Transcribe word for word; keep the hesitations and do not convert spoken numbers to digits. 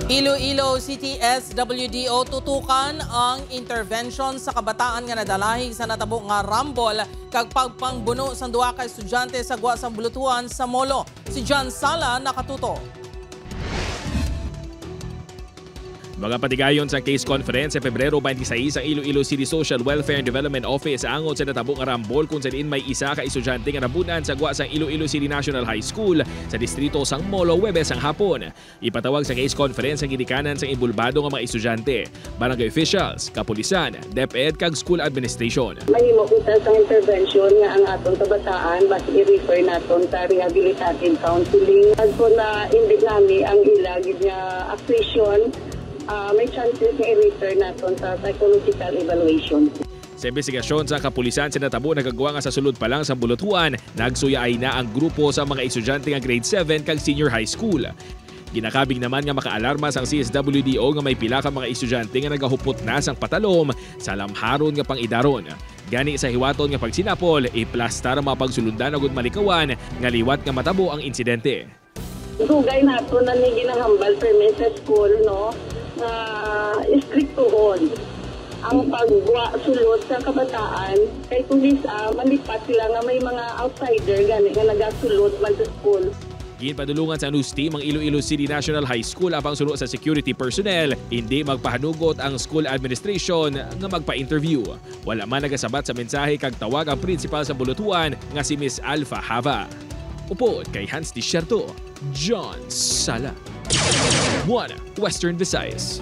Iloilo City S W D O tutukan ang intervention sa kabataan nga nadalahi sa natabo nga rambol kag pagpangbuno sang duha ka estudyante sa gwa sang bulutuhan sa Molo. Si John Sala nakatuto. Mga patigayon sa case conference sa Pebrero twenty-six ang Iloilo City Social Welfare and Development Office angot sa natabo nga rambol kung sa diin may isa ka estudyante nga nabunan sa gwa sang Iloilo City National High School sa distrito sang Molo Huwebes ang hapon. Ipatawag sa case conference ang ginikanan sang inbolbado nga mga estudyante, barangay officials, kapulisan, DepEd kag school administration. Mahimo kita sang intervention nga ang aton kabataan basi i-refer naton sa rehabilitative counseling. Kag kung na-indik nami ang ila gid nga accretion, ah, may chances nga i-refer naton sa psychological evaluation. Sa imbestigasyon sa kapulisan sa natabo nagagwa nga sa sulod pa lang sa bulutuhan, nagsuyaay na ang grupo sa mga estudyante nga grade seven kag senior high school. Ginakabig naman nga makaalarma sang C S W D O nga may pila ka mga estudyante nga nagahupot na sang patalom sa lamharon nga pang-idaron. Gani sa hiwaton nga pagsinapol, iplastar ang mga pagsulundan agud malikawan nga liwat nga matabo ang insidente. Dugay nato na ni ginahambal permi sa school, no, nga istriktuhon ang pagwa sulod sa kabataan kay kung bisa malipat sila nga may mga outsider gani nga nagasulod man sa school. Ginpadulungan sa news team ang Iloilo City National High School apang suno sa security personnel, hindi magpahanugot ang school administration nga magpa-interview. Wala man nagasabat sa mensahe kag tawag ang principal sa bulutuhan nga si Miss Alpha Hava. Upod kay Hans Desierto, John Sala. One Western Visayas.